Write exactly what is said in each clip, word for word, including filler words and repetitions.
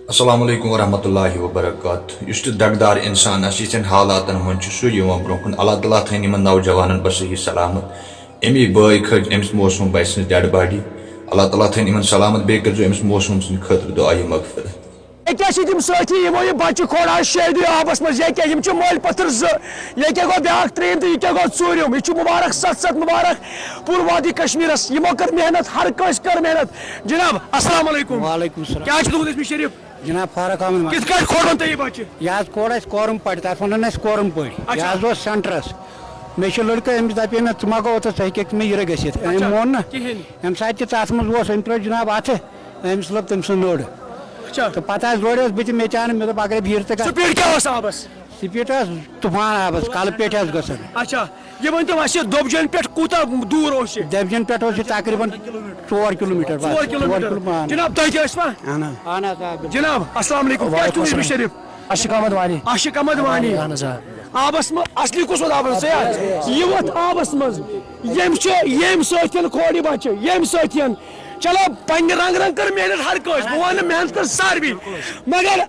السلام علیکم ورحمۃ اللہ وبرکاتہ۔ یُس تہِ دگدار انسان آسہِ، یِتھٮ۪ن حالاتن منٛز چھُ سُہ یِوان برونٛہہ کُن۔ اللہ تعالیٰ تھٲینۍ یِمن نوجوانن بس صحیح سلامت۔ امی بٲے کھٔتۍ أمِس موسوم بچہِ سٕنٛز ڈیڈ باڈی۔ اللہ تعالیٰ تھٲینۍ یِمن سلامت، بیٚیہِ کٔرۍزیو أمِس موسوم سٕنٛدِ خٲطرٕ دُعایہِ مغفرت۔ ییٚکیٛاہ چھِ تِم سٲتھی، یِمو یہِ بچہِ کھوڑ آز شیٚیہِ دُہۍ آبس منٛز۔ ییٚکیٛاہ یِم چھِ مٲلۍ پٔتھٕر زٕ۔ ییٚکیٛاہ گوٚو بیٛاکھ ترٛیٚیِم تہٕ یہِ کیٛاہ گوٚو ژوٗرِم۔ یہِ چھُ مُبارک ستھ ستھ مُبارک پوٗرٕ وادی کشمیرس۔ یِمو کٔر محنت، ہر کٲنٛسہِ کٔر محنت۔ جناب، السلام علیکم۔ وعلیکم السلام۔ کیٛاہ چھُ تُہُنٛد اسمِ شریف؟ جناب فاروق احمد۔ کِتھ کٲٹھۍ کھوڑُن تۄہہِ یہِ بچہِ؟ یہِ حظ کھوڑ اَسہِ کورم پٹہِ، تَتھ وَنان ٲسۍ کورم پٹۍ۔ اچھا۔ یہِ حظ اوس سینٹرس۔ مےٚ چھُ لٔڑکہٕ، أمِس دَپے مےٚ، "ژٕ ما گوٚو اوتَس، ژٕ ہیٚککھ مےٚ یہِ رٔگٔژھِتھ؟" أمۍ اچھا۔ مون نہٕ۔ کِہیٖنۍ۔ ییٚمہِ ساتہٕ تہِ تَتھ منٛز اوس، أمۍ ترٛٲو جناب اَتھٕ، أمِس لوٚب تٔمۍ سٕنٛز نٔر۔ اچھا۔ تہٕ پَتہٕ حظ دورے اوس بہٕ تہِ، مےٚ تہِ آو نہٕ، مےٚ دوٚپ، "اگرے بہٕ یِرٕ تہٕ گژھ۔" سپیڈ کیٛاہ ٲس آبس؟ سپیڈ ٲس طوفان آبس، کلہٕ پیٚٹھۍ حظ گژھان۔ اچھا، یہِ ؤنۍ تو اَسہِ، دوٚبجن پٮ۪ٹھ کوٗتاہ دوٗر اوس یہِ؟ دٔبجن پٮ۪ٹھ اوس یہِ تقریباً ژور کلوٗ میٖٹر بس۔ ژور کلوٗ میٖٹر۔ کلوٗ میٖٹر۔ جناب، تۄہہِ تہِ ٲسوا؟ اہن حظ۔ اہن حظ، آ، بِلکُل۔ جناب، السلام علیکم۔ کیٛاہ چھُ تُہۍ، عاشق احمد وانی؟ عاشق احمد وانی۔ اہن حظ، آ۔ آبس منٛز، اصلی کُس ووت آبس منٛز؟ ژٕ یا؟ یہِ ووت آبس منٛز۔ ییٚمۍ چھِ، ییٚمۍ سۭتۍ کھوڑ یہِ بچہِ، ییٚمۍ سۭتۍ۔ چلو، پننہِ رنگ رنگ کٔر محنت ہر کٲنٛسہِ، بہٕ ونہٕ محنت کٔر ساروی، مگر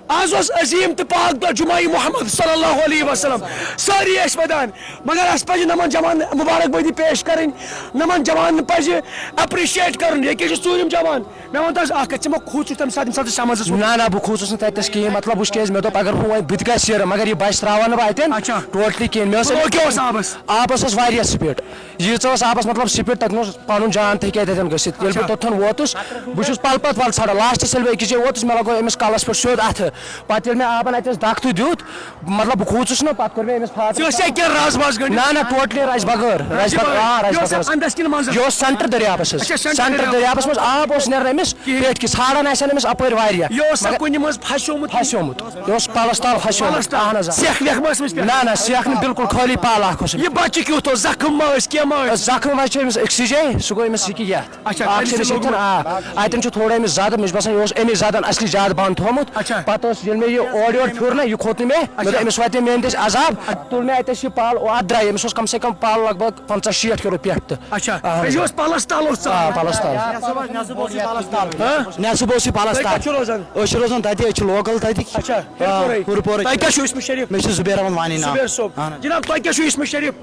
آز اوس عظیٖم تہٕ پاک دۄہ جمعہ محمد صلی اللہ علیہ وسلم۔ سٲری ٲسۍ ودان، مگر اَسہِ پَزِ نَمَن جوانَن مُبارک بٲدی پیش کَرٕنۍ، نَمَن جوانَن پَزِ appreciate کَرُن۔ ییٚکیٛاہ چھُ ژوٗرِم جوان۔ مےٚ وَن تہٕ حظ اَکھ کَتھ، ژےٚ ما کھوٗژُتھ تَمہِ ساتہٕ، ییٚمہِ ساتہٕ ژٕ شمس ٲسۍ وۄتھان؟ نہ، نہ، بہٕ کھوٗژُس نہٕ تَتہِ تھَس کِہیٖنۍ۔ مطلب، وٕچھ، کیٛازِ مےٚ دوٚپ، اگر ہُہ وۄنۍ بہٕ تہِ گژھٕ یِرٕ، مگر یہِ بَچہِ ترٛاوَن نہٕ بہٕ اَتٮ۪ن بہٕ کیٛاہ اوسا؟ Totally کِہیٖنۍ۔ مےٚ ٲس بہٕ کیٛاہ اوسا آبَس؟ آبَس ٲس واریاہ سپیٖڈ۔ ییٖژاہ ٲس آبَس، مطلب، سپیٖڈ، تَتہِ نہٕ اوس پَنُن جان تہِ ہیٚکہِ ہا تَتٮ۪ن گٔژھِتھ۔ ییٚلہِ بہٕ اچھا۔ توٚتتھَن ووتُس، بہٕ چھُس پَلہٕ پَتہٕ وَلہٕ ژھانٛڈان۔ لاسٹَس ییٚلہِ بہٕ أکِس جایہِ ووتُس، مےٚ لَگوو أمِس کَلَس پٮ۪ٹھ سیوٚد اَتھٕ۔ پَتہٕ ییٚلہِ مےٚ آبَن اَتٮ۪س دَکہٕ تہٕ دیُت، مطلب، بہٕ کھوٗژُس نہٕ، پَتہٕ کوٚر مےٚ أمِس فادرَس ژےٚ ٲسیا کینٛہہ رَز وَز گٔنٛڈِتھ؟ نہ، نہ، totally رَزِ بغٲر، رَزِ بغٲر، آ، رَزِ یہِ اوس بغٲر۔ اَندَس کِنہٕ منٛزَس؟ یہِ اوس سٮ۪نٹَر دٔریاوَس حظ۔ اچھا، سٮ۪نٹَر سٮ۪نٹَر دٔریاوَس۔ دٔریاوَس منٛز آب اوس نیران أمِس کِہیٖنۍ۔ پیٚٹھۍ کِنۍ، ژھانٛڈان آسہِ ہن أمِس اَپٲرۍ واریاہ۔ یہِ اوس سا مگر کُنہِ منٛز پھسیومُت؟ پھسیومُت۔ یہِ اوس پَلَس تَل پھسیومُت۔ پَلَس تَل۔ اَہَن حظ، آ۔ سٮ۪کھ وٮ۪کھ ما ٲس أمِس پٮ۪ٹھ؟ نہ، نہ، سٮ۪کھ نہٕ، بِلکُل خٲلی پَل اَکھ اوس أمِس۔ یہِ بَچہِ کیُتھ اوس؟ زَخٕم ما ٲسۍ؟ کینٛہہ ما ٲسۍ؟ زَخٕم حظ چھِ أمِس أکسٕے جایہِ، سُہ گوٚو أمِس یہِ کہِ یَتھ۔ اچھا، اَکھ تٔمِس چھِ چھِ أمِس یِتھ کٔنۍ، لوٚگمُت۔ آ، اَتٮ۪ن چھُ تھوڑا أمِس زیادٕ، مےٚ چھُ باسان، یہِ اوس أمی زیادٕ اَنٛد تھوٚومُت۔ اچھا۔ پَتہٕ اوس، ییٚلہِ مےٚ یہِ اورٕ یورٕ پھیوٗر نہ، یہِ کھوٚت نہٕ مےٚ، مےٚ دوٚپ، اچھا۔ أمِس واتہِ مےٚ أنٛدۍ أسۍ عذاب۔ تُل مےٚ اَتہِ اَسہِ یہِ پَل، اَتھ درٛاے، أمِس اوس کم سے کم پَل لگ بگ پنٛژاہ شیٹھ کِلوٗ پٮ۪ٹھ تہٕ۔ اچھا، اَہَن حظ۔ بیٚیہِ اوس پَلَس تَل اوس آ، ژَلان۔ پَلَس تَل۔ ہاں؟ نٮ۪صٕب اوس یہِ پَلَس تُہۍ تَل۔ کَتہِ چھِو روزان؟ أسۍ چھِ روزان تَتہِ، أسۍ چھِ local تَتِکۍ۔ اچھا، آ، ہُرپورٕے۔ ہُرپورٕے۔ تۄہہِ کیٛاہ چھُو اسمِ شریٖف؟ مےٚ چھُ زُبیر احمد وانی ناو۔ زُبیر صٲب۔ اَہَن حظ۔ جِناب، تۄہہِ کیٛاہ چھُو اسمِ شریٖف؟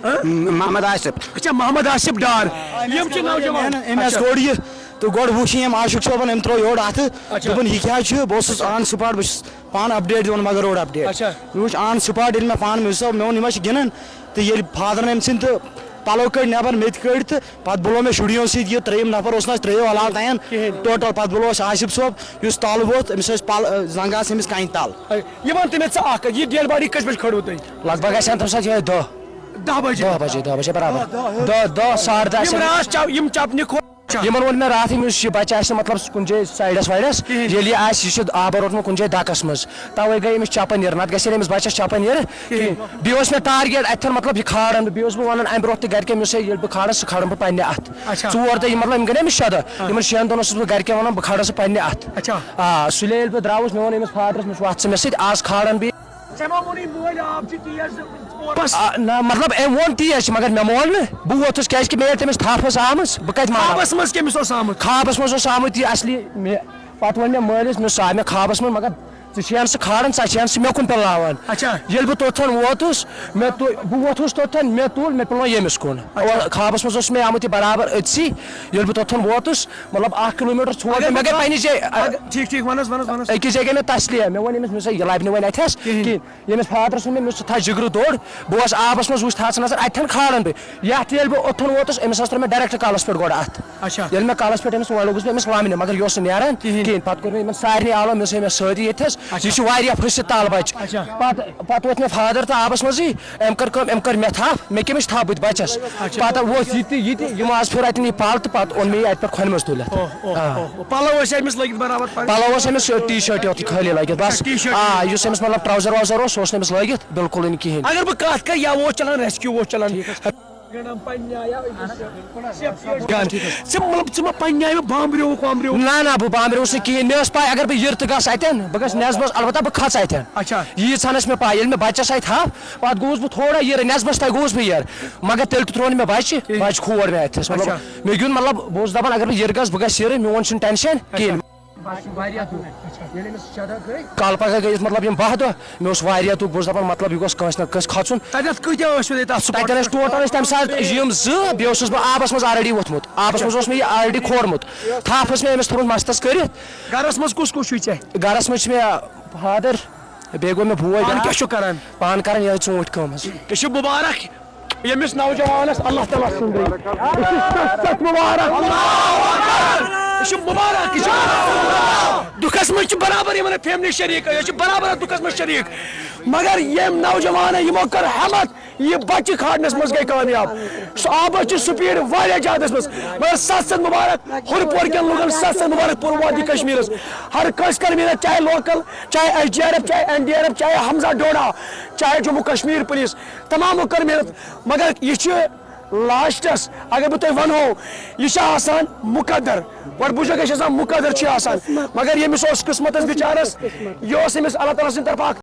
ہاں؟ م-، محمد آصف۔ اچھا، محمد آصف ڈار۔ یِم چھِ نوجوان۔ أمۍ حظ اچھا۔ کوٚڑ یہِ تہٕ گۄڈٕ وُچھ یہِ أمۍ عاشق صٲبَن، أمۍ ترٛوو یورٕ اَتھٕ۔ اچھا۔ دوٚپُن، "یہِ کیٛاہ چھُ؟" بہٕ اوسُس on spot، بہٕ چھُس پانہٕ update دِوان، مگر اورٕ update۔ اچھا۔ مےٚ وُچھ on spot، ییٚلہِ مےٚ پانہٕ، مےٚ دوٚپ، مےٚ ووٚن، "یِم ہا چھِ گِنٛدان۔" تہٕ ییٚلہِ فادرَن أمۍ سٕنٛدۍ تہٕ پَلو کٔڑۍ نٮ۪بَر، مےٚ تہِ کٔڑۍ تہٕ پَتہٕ بُلو مےٚ شُرٮ۪ن سۭتۍ، یہِ ترٛیٚیِم نفر اوس نہٕ اَسہِ ترٛیٚیو علاوٕ تام۔ کِہیٖنۍ۔ Total پَتہٕ بُلو اَسہِ آصف صٲب، یُس تَل ووت، أمِس ٲسۍ پَل-، زنٛگہٕ آسہٕ أمِس کَنہِ تَل۔ اے، یہِ وَن تہٕ مےٚ ژٕ اَکھ کَتھ، یہِ dead body کٔژِ بَجہِ کھٲروٕ تۄہہِ؟ لگ بگ آسہِ ہن تَمہِ ساتہٕ یِہوٚے دَہ۔ دَہ بَجے۔ دَہ بَجے، دَہ بَجے برابر۔ دَہ، دَہ، دَہ، ساڑٕ دَہ آسہِ ہن۔ راتھ چَپ-، یِم چَپنہِ کھو-، اچھا۔ یِمَن ووٚن مےٚ راتھٕے، مےٚ یُس یہِ بَچہٕ آسہِ نہٕ، مطلب، کُنہِ جایہِ سایڈَس وایڈَس، کِہیٖنۍ۔ ییٚلہِ یہِ آسہِ، یہِ چھُ آبَن روٚٹمُت کُنہِ جایہِ دَکَس منٛز، تَوَے گٔے أمِس چَپَن یِرٕ، نَتہٕ گژھِ ہے نہٕ أمِس بَچَس چَپَن یِرٕ کِہیٖنۍ۔ کِہیٖنۍ۔ بیٚیہِ اوس مےٚ target اَتھٮ۪ن، مطلب، یہِ کھالَن بہٕ۔ بیٚیہِ اوسُس بہٕ وَنان اَمہِ برونٛہہ تہِ گَرِکٮ۪ن، مےٚ اوس ہے، ییٚلہِ بہٕ کھالَن، سُہ کھالَن بہٕ پنٛنہِ اَتھٕ۔ اچھا۔ ژور دۄہ، یہِ، مطلب، یِم گٔے نہ أمِس شےٚ دۄہ، ہاں۔ یِمَن شٮ۪ن دۄہَن اوسُس بہٕ گَرِکٮ۪ن وَنان، بہٕ کھالَن سُہ پنٛنہِ اَتھٕ۔ اچھا۔ آ، سُلے ییٚلہِ بہٕ درٛاوُس، مےٚ ووٚن أمِس فادرَس، مےٚ چھُ اَتھ ژٕ مےٚ سۭتۍ، آز کھالَن بہٕ یہِ۔ ژےٚ ما ووٚنُے مٲلۍ آب چھُ تیز اورَس؟ آ، نہ، مطلب، أمۍ ووٚن تیز چھِ، مگر مےٚ مون نہٕ۔ بہٕ ووتھُس، کیٛازِکہِ مےٚ ییٚلہِ تٔمِس تھپھ ٲس آمٕژ، بہٕ کَتہِ مانہٕ؟ خوابَس منٛز کٔمِس اوس آمُت؟ خوابَس منٛز اوس آمُت یہِ اصلی مےٚ۔ پَتہٕ ووٚن مےٚ مٲلِس، مےٚ اوس آ-، مےٚ خوابَس منٛز، مگر ژٕ چھِ ہَن سُہ کھالان، ژٕ چھِ ہَن سُہ مےٚ کُن پِلناوان۔ اچھا۔ ییٚلہِ بہٕ توٚتھَن ووتُس، مےٚ تُل، بہٕ ووتھُس توٚتھَن، مےٚ تُل، مےٚ پِلنوو ییٚمِس کُن۔ اچھا۔ اور خوابَس منٛز اوس مےٚ آمُت یہِ برابر أٔتھی۔ ییٚلہِ بہٕ توٚتھَن ووتُس، مطلب، اَکھ کِلوٗ میٖٹر ژھوٚٹ اگر مےٚ، مےٚ گٔے بہٕ پنٛنہِ جایہِ، اگر، ٹھیٖک، ٹھیٖک، وَن حظ، وَن حظ، وَن حظ۔ أکِس جایہِ گٔے مےٚ تسلیہ، مےٚ ووٚن أمِس، مےٚ دوٚپُس، یہِ لَبہِ نہٕ وۄنۍ اَتھٮ۪س کِہیٖنۍ۔ کِہیٖنۍ۔ ییٚمِس فادرَس ووٚن مےٚ، مےٚ دوٚپُس، ژٕ تھاو جِگرٕ دوٚر، بہٕ اوسُس آبَس منٛز، وٕچھ، تھاو ژٕ نظر، اَتٮ۪ن کھالَن بہٕ۔ یَتھ ییٚلہِ بہٕ اوٚتَن ووتُس، أمِس حظ ترٛٲو مےٚ direct کَلَس پٮ۪ٹھ گۄڈٕ اَتھٕ۔ اچھا۔ ییٚلہِ مےٚ کَلَس پٮ۪ٹھ أمِس وۄنۍ لوٚگُس بہٕ أمِس لَمنہِ، مگر یہِ اوس نہٕ نیران کِہیٖنۍ۔ کِہیٖنۍ۔ پَتہٕ کوٚر مےٚ یِمَن سارنٕے آلو، مےٚ دوٚپُس، ہے، مےٚ سۭتۍ ییٚتہِ حظ، اچھا۔ یہِ چھُ واریاہ پھٔسِتھ تَل بَچہِ۔ اچھا۔ پَتہٕ، پَتہٕ ووت مےٚ فادر تہٕ آبَس منٛزٕے، أمۍ کٔر کٲم، أمۍ کٔر مےٚ تھپھ، مےٚ کٔمِس تھپھ، بہٕ تہِ بَچَس۔ اچھا۔ پَتہٕ ووت یہِ تہِ، یہِ تہِ، یِمو حظ پھیوٗر اَتٮ۪ن یہِ پَل تہٕ پَتہٕ اوٚن مےٚ یہِ اَتہِ پٮ۪ٹھ کھۄنہِ منٛز تُلِتھ۔ اوہ، اوہ، آ۔ اوہ، اوہ۔ پَلو ٲسۍ أمِس لٲگِتھ برابر پَنٕنۍ؟ پَلو اوس أمِس ٹی شٲرٹہِ یوتُے خٲلی لٲگِتھ، بَس۔ اچھا، ٹی شٲرٹہِ آ، یوت۔ یُس أمِس، مطلب، ٹراوزر واوزر اوس، سُہ اوس نہٕ أمِس لٲگِتھ بِلکُل نہٕ کِہیٖنۍ۔ اگر بہٕ کَتھ کَرٕ، یا اوس چَلان rescue، اوس چَلان۔ ژٕ، مطلب، ژٕ ما پننہِ آیہِ بامبریووُکھ وامبریووُکھ؟ نہ، نہ، بہٕ بامبریووُس نہٕ کِہیٖنۍ۔ مےٚ ٲس پَے، اگر بہٕ یِرٕ تہِ گژھٕ اَتٮ۪ن، بہٕ گژھٕ نٮ۪صبَس، البتہ بہٕ کھژٕ اَتٮ۪ن۔ اچھا۔ ییٖژ ہَن ٲس مےٚ پَے۔ ییٚلہِ مےٚ بَچَس آیہِ تھپھ، پَتہٕ گوٚوُس بہٕ تھوڑا یِرٕ، نٮ۪صبَس تام گوٚوُس بہٕ یِرٕ، مگر تیٚلہِ تہِ ترٛوو نہٕ مےٚ بَچہِ، ٹھیٖک۔ بَچہِ کھوڑ مےٚ اَتھٮ۪س۔ مطلب، اچھا۔ مےٚ گیُنٛد، مطلب، بہٕ اوسُس دَپان، اگر بہٕ یِرٕ گژھٕ، بہٕ گژھٕ یِرٕ، میون چھُنہٕ tension کِہیٖنۍ۔ اچھا۔ واریاہ دۄہ۔ ییٚلہِ أمِس شےٚ دۄہ گٔے۔ کالہٕ پگاہ گٔے یَتھ مطلب یِم باہ دۄہ، مےٚ اوس واریاہ دُکھ، بہٕ اوسُس دَپان مطلب یہِ گوٚژھ کٲنٛسہِ نہ کٲنٛسہِ کھۄژُن۔ تَتٮ۪تھ کۭتیٛاہ ٲسوٕ تُہۍ تَتھ تَتٮ۪ن ٲسۍ ٹوٹل ٲسۍ تَمہِ ساتہٕ یِم زٕ، بیٚیہِ اوسُس بہٕ آبَس منٛز آلریڈی ووٚتھمُت، آبَس منٛز اوس مےٚ یہِ آلریڈی کھولمُت، تھپھ ٲس مےٚ أمِس تھٲومٕژ مَستَس کٔرِتھ۔ گَرَس منٛز کُس کُس چھُے ژےٚ؟ گَرَس منٛز چھِ مےٚ فادَر، بیٚیہِ گوٚو مےٚ بوے پانہٕ بیٛاکھ۔ کیٛاہ چھُ کَران؟ پانہٕ کَران یِہوٚے ژوٗنٛٹھۍ کٲم حظ۔ یہِ چھُ مُبارک ییٚمِس نوجوانَس اللہ تعالیٰ سُنٛدٕے۔ یہِ چھُ سَتھ سَتھ مُبارک۔ یہِ چھُ مُبارک۔ یہِ چھُ دُکھَس منٛز چھِ برابر یِمَن فیملی شریٖک، یہِ چھِ برابر اَتھ دُکھَس منٛز شریٖک۔ مگر ییٚمۍ نوجوانَن یِمو کٔر ہٮ۪مَتھ، یہِ بَچہِ کھالنَس منٛز گٔے کامیاب۔ سُہ آبَس چھِ سپیٖڈ واریاہ زیادَس منٛز۔ مگر سَتھ سَتھ مُبارک ہُرپورکٮ۪ن لُکَن، سَتھ سَتھ مُبارک پوٗرٕ وادی کشمیٖرَس۔ ہر کٲنٛسہِ کٔر محنت، چاہے لوکل، چاہے ایس ڈی آر ایف، چاہے این ڈی آر ایف، چاہے حمزہ ڈوڈا، چاہے جموں کشمیر پولیس، تمامو کٔر محنت۔ مگر یہِ چھُ لاسٹس، اگر بہٕ تۄہہِ ونہو، یہِ چھُ آسان مُقدر۔ گۄڈٕ بوٗزِو، یہِ چھُ آسان مُقدر چھُ یہِ آسان۔ مگر ییٚمِس اوس قٕسمتس بِچارس، یہِ اوس أمِس اللہ تعالیٰ سٕنٛدِ طرفہٕ اکھ